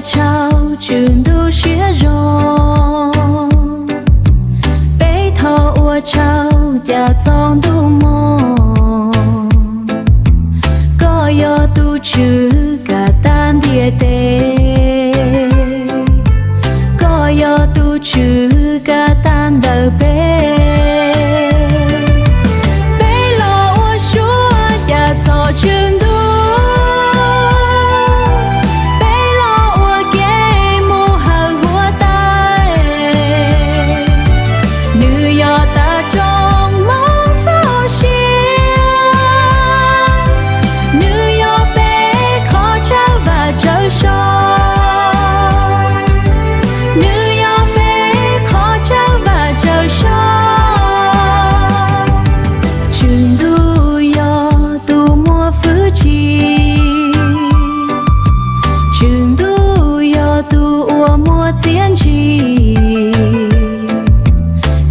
Tsaug Tswv Ntuj siab zoo, peb thov ua tsaug cas txog ntuj moog. Koj yog tus Tswv kav tag ntiaj teb, koj yog tus Tswv kav tag ntawm peb. Peb los ua suab cas txog Tswv Ntuj, peb los ua ke mus hawm huab tais. Nws yog tag tsoom moog txoj sia, nws yog peb qhov tsaug vam tsaug so, nws yog peb qhov tsaug vam tsaug so. Tswv Ntuj yog tus muaj fwj chim, Tswv Ntuj yog tus uas muaj txiaj ntsig,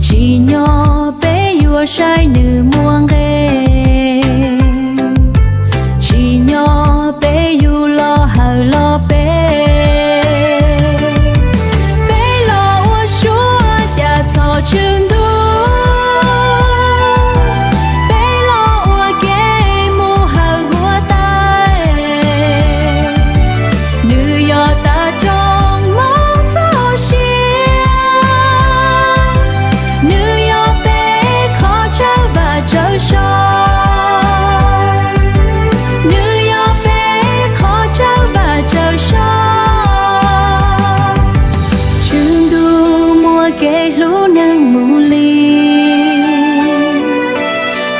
tsim nyog peb yuav saib nws muaj nqe, tsim nyog peb yug los hawm los peb. Peb los ua suab cas txog Tswv Ntuj, peb los ua ke mus hawm huab tais. Nws yog tag tsoom moog txoj sia, nws yog peb qhov tsaug vam tsaug so, nws yog peb qhov tsaug vam tsaug so. Tswv Ntuj muaj kev hlub neeg mus li,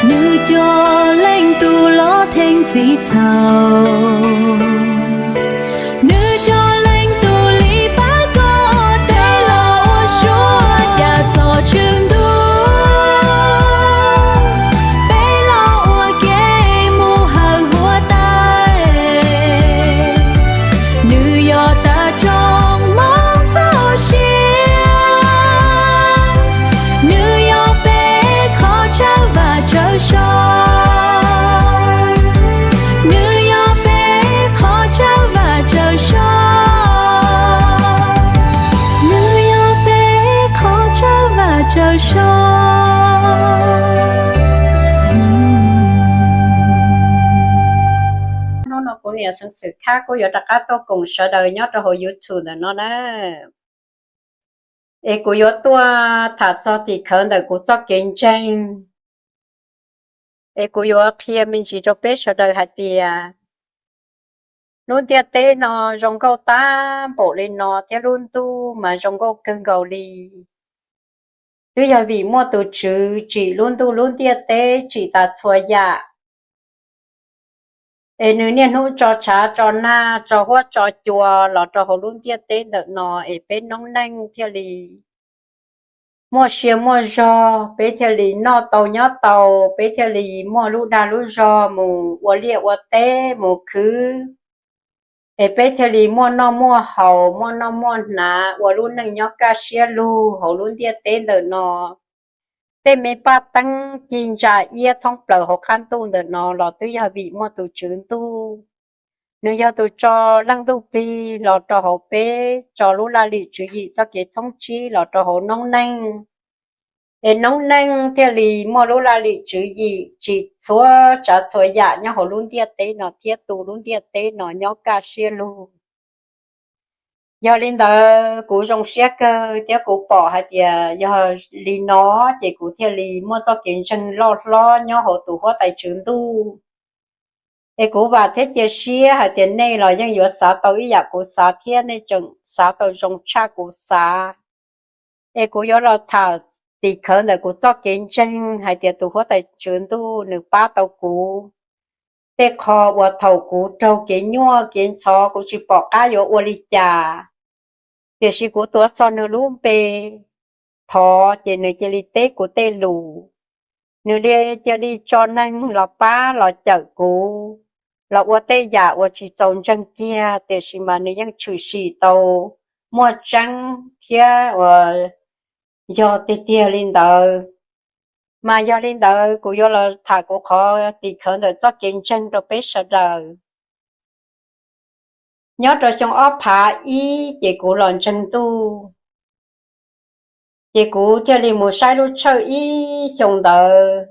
nws coj leej tub los theej txhij txhaum. Nws coj leej tub li pab koj, peb los ua suab cas txog Tswv Ntuj, peb los ua ke mus hawm huab tais. Nws yog tag tsoom moog txoj sia, nws yog peb qhov tsaug vam tsaug so, nws yog peb qhov tsaug vam tsaug so, nws yog peb qhov tsaug vam tsaug so. Hnub no kuv niam Xeev Xwm Khab kuj yuav rov qab tuaj koom sawv daws nyob rau hauv YouTube ntawm no na. Es kuv yuav tuaj tham txog tim khawv ntawm kuv txoj kev ntseeg. Es kuv yuav qhia me ntsis rau peb sawv daws hais tias lub ntiaj teb no zoo nkauj tag npaum li no thiab lub ntuj mas zoo nkauj kawg nkaus li. Twb yog vim muaj tus Tswv tsim lub ntuj lub ntiaj teb, tsim tas txhua yam. Es nws niaj hnub tso tshav tso nag tso huab tso cua los rau hauv lub ntiaj teb ntawm no es peb noob neej thiaj li muaj sia muaj zog, peb thiaj li noj tau nyob tau, peb thiaj li muaj lub dag lub zog mus ua liaj ua teb mus khwv, es peb thiaj li muaj noj muaj haus, muaj noj muaj hnav ua lub neej nyob kaj siab lug hauv lub ntiaj teb ntawm no. Tej me paj teeb ci ntsa iab thoob plaws hauv qab ntuj ntawm no los twb yog vim muaj tus Tswv Ntuj. Nws yog tus tso leej ntuj plig los rau hauv peb, tso lub laj lim tswv yim txoj kev thoob tsib los rau hauv noob neej. Es noob neej thiaj li muaj lub laj lim tswv yim tsim txhua tsav txhua yam nyob hauv lub ntiaj teb no thiab tu lub ntiaj teb no nyob kaj siab lug. Yog li ntawd kuv zoo siab kawg thiab kuv pom hais tias yog li no ces kuv thiaj li muaj txoj kev ntseeg loj hlob nyob hauv tus huab tais Tswv Ntuj. Es kuv vam thiab cia siab hais tias nej los yeej yuav xav tau ib yam kuv xav thiab nej tseem xav tau zoo tshaj kuv xav. Es kuv yuav los tham tim khawv ntawm kuv txoj kev ntseeg hais tias tus huab tais Tswv Ntuj nws pab tau kuv tej qho uas thaum kuv raug kev nyuaj kev ntxhov kuv tsis pom qab yuav ua li cas, tiam sis kuv tuav txog nws lub npe thov ces nws cia li teb kuv tej lus. Nws li cia li tso neeg los pab los cawm kuv, los ua tej yam uas tsis txaus ntseeg kiag, tiam sis mas nws yeej tshwm sim tau muaj tseeb thiab uas yog tiag tiag li ntawd. Mas yog li ntawd kuv yuav los tham kuv qhov tim khawv ntawm txoj kev ntseeg rau peb sawv daws. Nyob rau xyoo ob phav ib ces kuv los ntseeg ntuj, ces kuv thiaj li mus saib lub tshawj ib xyoo ntawd.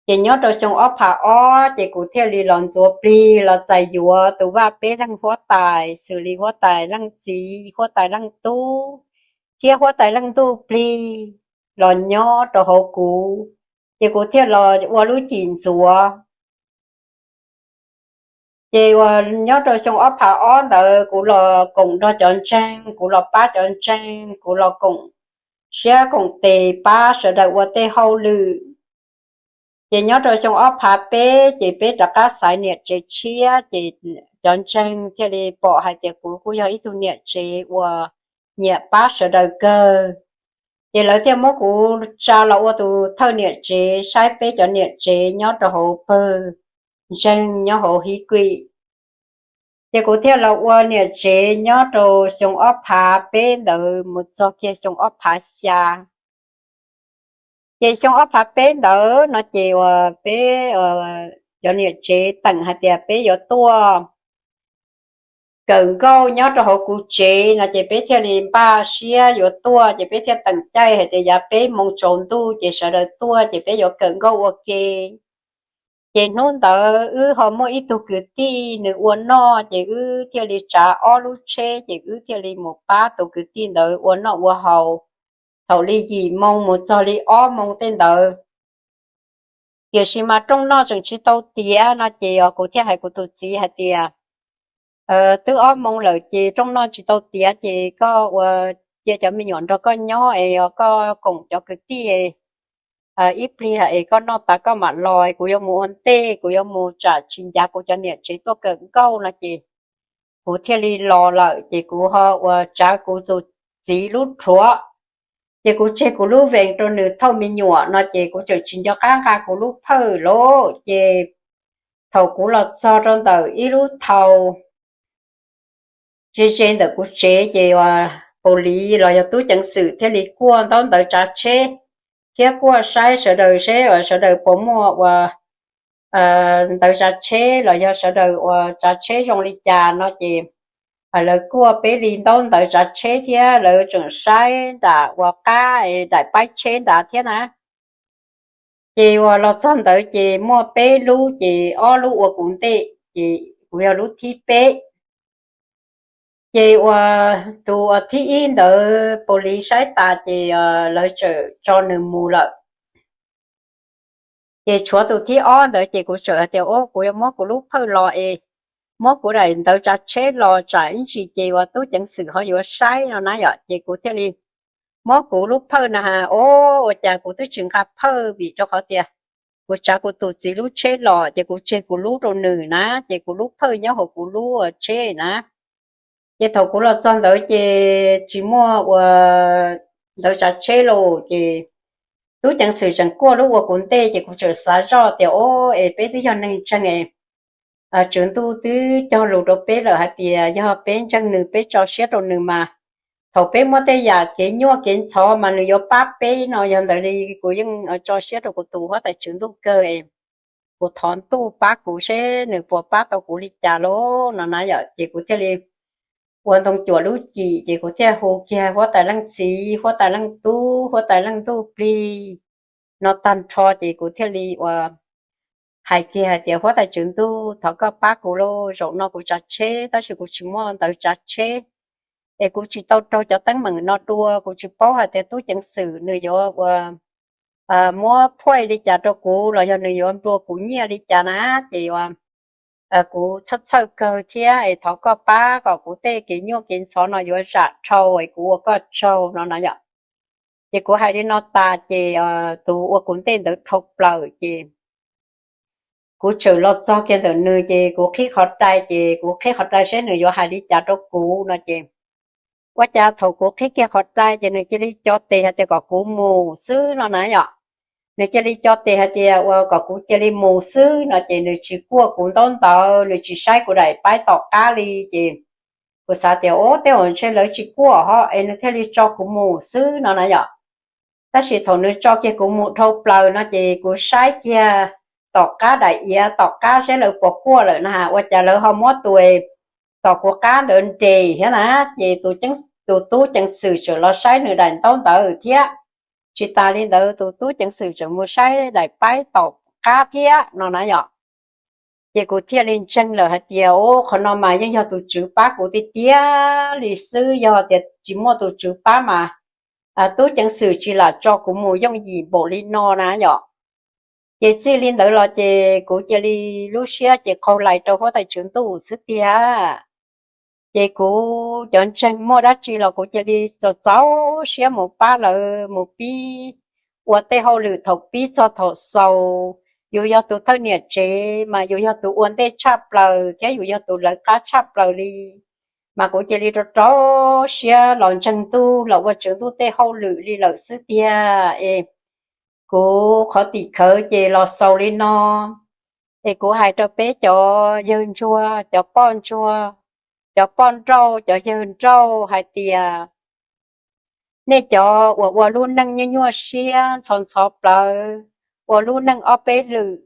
Ces nyob rau xyoo ob phav ob ces kuv thiaj li los ntxuav plig los txais yuav tus vaj peb leeg huab tais, xws li huab tais leej txiv, huab tais leej tub, thiab huab tais leej ntuj plig los nyob rau hauv kuv, ces kuv thiaj los ua lub cim ntxuav. Ces uas nyob rau xyoo ob phav ob ntawd kuv los koom nrog cov ntseeg, kuv los pab cov ntseeg, kuv los koom siab koom tes pab sawv daws ua tej hauj lwm. Ces nyob rau xyoo ob phav peb ces peb rov qab xaiv niam tsev tshiab, ces cov ntseeg thiaj li pom hais tias kuv kuj yog ib tug niam tsev uas nyiam pab sawv daws kawg. Ces lawv thiaj muab kuv tsa los ua tus thawj niam tsev saib peb cov niam tsev nyob rau hauv pawg ntseeg nyob hauv Hib Kis. Ces kuv thiaj los ua niam tsev nyob rau xyoo ob phav peb ntawd mus txog kiag xyoo ob phav xya. Ces xyoo ob phav peb ntawd no ces uas peb cov niam tsev teem hais tias peb yuav tuaj kawm nkauj nyob rau hauv kuv tsev no ces peb thiaj li npaj siab yuav tuaj, ces peb thiaj teem caij hais tias yav peb moo tsaus ntuj ces sawv daws tuaj ces peb yuav kawm nkauj ua ke. Ces hnub ntawd wb ho muaj ib tug kwv tij nws ua noj, ces wb thiaj li tsav ob lub tsheb, ces wb thiaj li mus pab tus kwv tij ntawd ua noj ua haus thaum li yim moo mus txog li ob moo tej ntawd. Tiam sis mas rooj noj tseem tsis tau tiav no ces kuv thiaj hais kuv tus txiv hais tias, twb ob moo lawm ces rooj noj tsis tau tiav ces koj ua cia cov me nyuam nrog koj nyob es koj koom cov kwv tij ib pliag es koj noj tas koj mam los, kuv yuav mus ua ntej, kuv yuav mus tsam tsis ncav kuv cov niam tsev tuaj kawm nkauj no ces kuv thiaj li los lawm. Ces kuv ho ua tsav kuv tus txiv lub rhuav, ces kuv tseg kuv lub vees rau nws thauj me nyuam no ces kuv tseem tsis nco qab nqa kuv lub phawj lawm. Ces thaum kuv los txog rau ntawm ib lub thau ze ze ntawm kuv tsev ces uas police los yog tub ceev xwm thiaj li kuaj ntaub ntawv tsav tsheb thiab kuaj saib sawv daws seb uas sawv daws puas muaj uas ntawv tsav tsheb los yog sawv daws uas tsav tsheb zoo li cas no ces lawv kuaj peb li ntaub ntawv tsav tsheb thiab lawv tseem saib nram uas qab daim paib tsheb nrad thiab na. Ces uas los txog ntawd ces muaj peb lub, ces ob lub ua kuv ntej, ces kuv yog lub thib peb. Ces uas tus uas thib ib ntawd police saib tas ces lawv txawm tso nws mus lawm. Ces tshuav tus thib ob ntawd ces kuv txawm hais tias, Ua kuv yuav muab kuv lub phawj los es muab kuv daim ntawv tsav tsheb los tsam ib ntsis ces uas tub ceev xwm ho yuav saib no na yom. Ces kuv thiaj li muab kuv lub phawj na, o, ua cas kuv twb tsis nqa phawj vim rau qhov tias kuv tsav kuv tus txiv lub tsheb los ces kuv tseg kuv lub rau nws na, ces kuv lub phawj nyob hauv kuv lub tsheb na. Ces thaum kuv los txog ntawd ces tsis muaj ua ntawv tsav tsheb los ces tub ceev xwm tseem kuaj lub ua kuv ntej ces kuv txawm xav zoj tias, O, es peb twb yog neeg ntseeg es Tswv Ntuj twb cog lus rau peb lawm hais tias yog peb ntseeg nws peb tso siab rau nws mas thaum peb muaj tej yam kev nyuaj kev ntxhov mas nws yuav pab peb no. Yog ntawd li kuv yeej tso siab rau kuv tus huab tais Tswv Ntuj kawg es kuv thov Ntuj pab kuv seb nws puas pab tau kuv li cas lauj no na yom. Ces kuv thiaj li ua ntoo cuam lub cim ces kuv thiaj hu kiag huab tais leej txiv, huab tais leej tub, huab tais leej ntuj plig no tag nrho ces kuv thiaj li ua hais kiag hais tias, Huab tais Tswv Ntuj, thov koj pab kuv lauj, zaum no kuv tsav tsheb tab sis kuv tsis muaj ntawv tsav tsheb es kuv tsis tau raug cov teeb meem no dua, kuv tsis paub hais tias tub ceev xwm nws yuav ua muab phuaj li cas rau kuv los yog nws yuav nplua kuv nyiaj li cas na. Ces ua kuv txhawj txhawj kawg thiab es thov koj pab kom kuv tej kev nyuaj kev ntxhov no yuav zam dhau es kuv ua koj tsaug no na yom. Ces kuv hais li no tas ces tus ua kuv ntej ntawd dhau plaws ces kuv txawm los txog kiag ntawm nws ces kuv qhib qhov rai ces kuv qhib qhov rai seb nws yuav hais li cas rau kuv no ces ua cas thaum kuv qhib kiag qhov rai ces nws cia li co tes hais tias kom kuv mus xwb no na yom. Nws cia li co tes hais tias ua kom kuv cia li mus xwb no ces nws tsis kuaj kuv ntaub ntawv, nws tsis saib kuv daim paib tom qab li ces kuv xav tias, O, tej zaum ntshe lawv tsis kuaj ho es nws thiaj li tso kuv mus xwb no na yom. Tab sis thaum nws tso kiag kuv mus dhau plaws no ces kuv saib kiag tom qab daim iav tom qab seb lawv puas kuaj lawm na, ua cas lawv ho muab tus tom kuv qab ntawd nres thiab na, ces tus tub ceev xwm tseem los saib nws daim ntaub ntawv thiab. Tsis tas li ntawd tus tub ceev xwm tseem mus saib daim paib tom qab thiab no na yom. Ces kuv thiaj li ntseeg lawm hais tias, u, qhov no mas yeej yog tus tswv pab kuv tiag tiag li xwb, yog tias tsis muaj tus tswv pab mas tub ceev xwm tsis lam tso kuv mus yooj yim npaum li no na yom. Ces txij li ntawd los ces kuv cia li lub siab ces qaug lais rau huab tais tswv ntuj xwb tiag. Ces kuv cov ntseeg muaj dab tsi los kuv cia li txaus txaus siab mus pab lawv mus pib ua tej hauj lwm thaum pib txog thaum xaus. Yus yog tus thawj niam tsev mas yus yog tus ua ntej tshaj plaws thiab yus yog tus lawv qab tshaj plaws li. Mas kuv cia li rau rau siab los ntseeg ntuj los ua tswv ntuj tej hauj lwm li lawm xwb tiag es. Kuv qhov tim khawv ces los xaus li no, es kuv hais rau peb cov yawg ntsuag, cov poj ntsuag, cov poj nrauj, cov yawg nrauj hais tias nej cov uas ua lub neej nyuaj nyuaj siab ntxhov ntxhov plawv, ua lub neej ob peb lwm,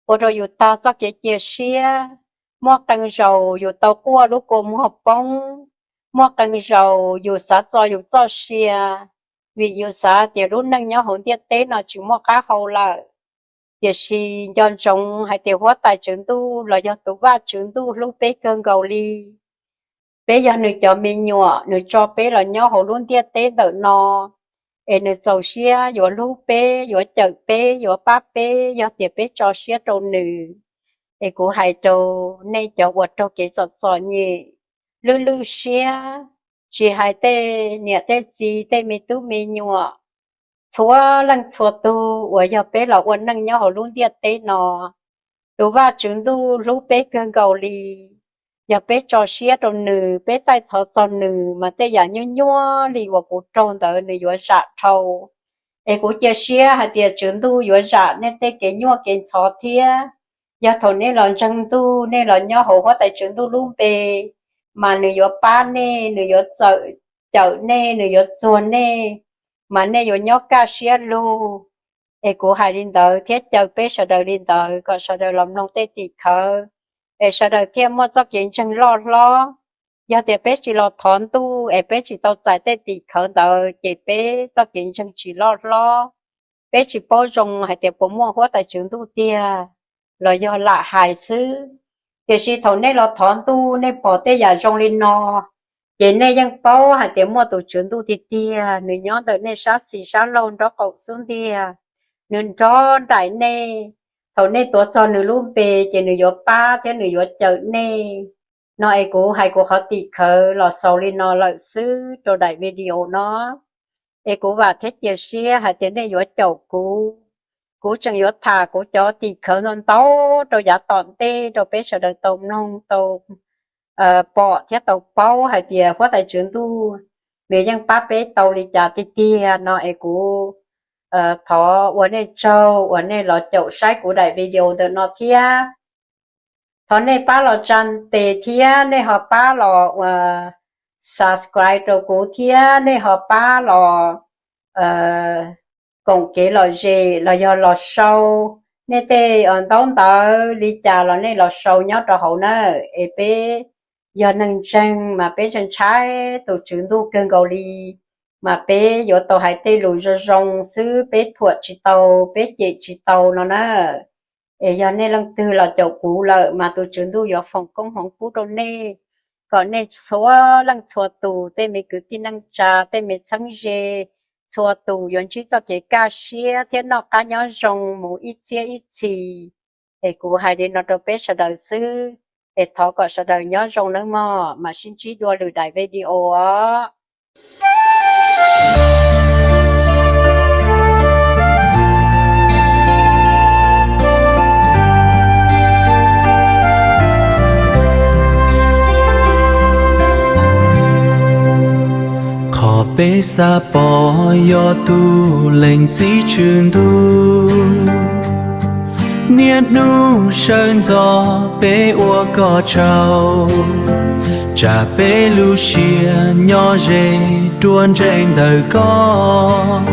ua rau yus tag txoj kev cia siab. Muaj qee zaus yus tau quaj lub kua muag poob, muaj qee zaus yus xav txo yus txoj sia, vim yus xav tias lub neej nyob hauv ntiaj teb no tsis muaj qab hau lawm. Tiam sis nco ntsoov hais tias huab tais tswv ntuj los yog tus vaj tswv ntuj hlub peb kawg nkaus li. Peb yog nws cov me nyuam, nws tso peb los nyob hauv lub ntiaj teb ntawm no, es nws txaus siab yuav hlub peb, yuav cawm peb, yuav pab peb yog tias peb tso siab rau nws. Es kuv hais rau nej cov uas raug kev txom txom nyem, lwj lwj siab, tsis hais tej niam tej txiv, tej me tub me nyuam, txhua leej txhua tug uas yog peb los ua neej nyob hauv lub ntiaj teb no, tus vaj tswv ntuj hlub peb kawg nkaus li. Yog peb tso siab rau nws, peb taij thov txog nws mas tej yam nyuaj nyuaj li uas kuv raug ntawd nws yuav zam dhau. Es kuv cia siab hais tias tswv ntuj yuav zam nej tej kev nyuaj kev ntxhov thiab. Yog thaum nej los ntseeg ntuj, nej los nyob hauv huab tais tswv ntuj lub npe, mas nws yuav pab nej, nws yuav txawm cawm nej, nws yuav txuag nej, mas nej yuav nyob kaj siab lug. Es kuv hais li ntawd thiab caw peb sawv daws li ntawd kom sawv daws los mloog tej tim khawv, es sawv daws thiaj muaj txoj kev ntseeg loj hlob. Yog tias peb tsis los thov ntuj es peb tsis tau txais tej tim khawv ntawd ces peb txoj kev ntseeg tsis loj hlob. Peb tsis paub zoo hais tias puas muaj huab tais tswv ntuj tiag los yog lam hais xwb. Tiam sis thaum nej los thov ntuj, nej pom tej yam zoo li no, ces nej yeej paub hais tias muaj tus tswv ntuj tiag tiag, nws nyob ntawm nej sab xis sab laug nraub qaum xub ntiag, nws nrog nraim nej. Thaum nej tuav txog nws lub npe ces nws yuav pab thiab nws yuav cawm nej. No es kuv hais kuv qhov tim khawv los xaus li no lawm xwb rau daim video no. Es kuv vam thiab cia siab hais tias nej yuav caum kuv. Kuv tseem yuav tham kuv cov tim khawv ntau ntau rau yav tom ntej rau peb sawv daws tau mloog tau pom thiab tau paub hais tias huab tais tswv ntuj nws yeej pab peb tau li cas tiag tiag no es kuv thov ua nej tsaug uas nej los caum saib kuv daim video ntawm no thiab. Thov nej pab los tsa ntes thiab nej ho pab los ua subscribe rau kuv thiab nej ho pab los koom kev lom zem los yog los sau nej tej ntaub ntawv li cas los nej los sau nyob rau hauv na. Es peb yog neeg ntseeg mas peb ntshai tus tswv ntuj kawg nkaus li, mas peb yuav tau hais tej lus zoo zoo xwb, peb thuam tsis tau, peb cem tsis tau no na. Es yog nej leej twg los caum kuv lawm mas tus tswv ntuj yuav foom koob hmoov pub rau nej, kom nej txhua leej txhua tus, tej me kwv tij neej tsa, tej me txheeb ze, txhua tus yuav ntsib txoj kev kaj siab thiab noj qab nyob zoo mus ib txhiab ib txhis. Es kuv hais li no rau peb sawv daws xwb, es thov kom sawv daws nyob zoo nawb mog, mam sib ntsib dua lwm daim video os. Qhov peb xav pom yog tus Leej Txiv Tswv Ntuj niaj hnub sawv ntxov peb ua Koj tsaug, tsa peb lub siab nyob ze ruaj nrees ntawm Koj.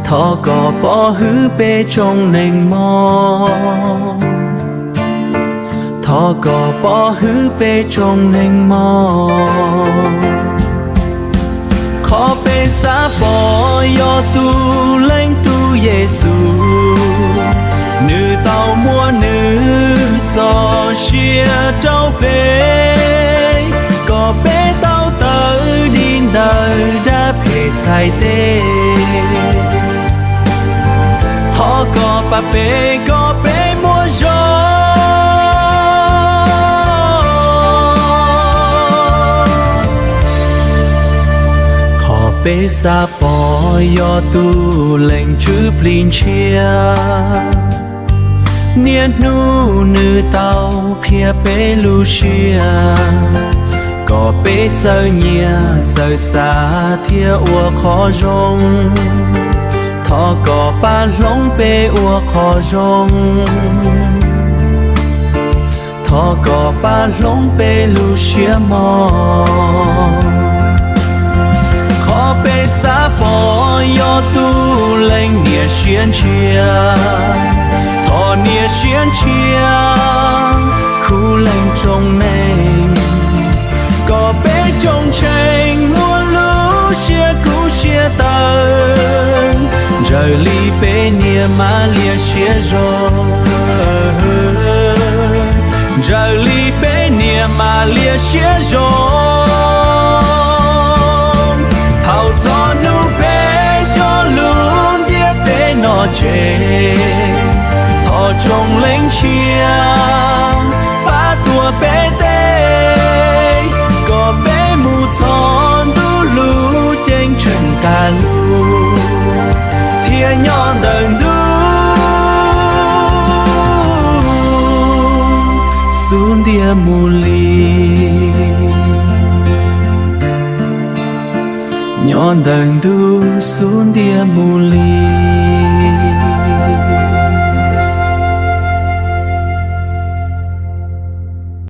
Thov Koj pov hwm peb tsoom neeg mog. Thov koj pov hwm peb tsoom neeg mog. Qhov peb xav pom yog tus Leej Tub Yexus, nws tau muab nws txoj sia rau peb, kom peb tau tawm dim ntawm dab phem txhais tes. Thov koj pab peb kom peb muaj zog. Qhov peb xav pom yog tus Leej Tswv Plig Ntshiab, niaj hnub nws tau qhia peb lub siab, kom peb txawj nyiam txawj xav thiab ua qhov zoo. Thov koj pab hloov peb ua qhov zoo. Thov koj pab hloov peb lub siab mog. Qhov peb xav pom yog tus Leej niam siab ntshiab. Thov niam siab ntshiab khub leej tsoom neeg, kom peb coob tsheej muaj lub siab kub siab tawv, ntsawg li peb niam Mab Liag siab zoo, ntsawg li peb niam Mab Liag siab zoo. Thaum txog hnub peb coj lub ntiaj teb no tseg, thov tsoom Leej Ntshiab pab tuav peb teb, kom peb mus txog ntuj lub ceeb tsheej tas lug, thiaj nyob ntawm ntuj xub ntiag mus li. Nyob ntawm ntuj xub ntiag mus li.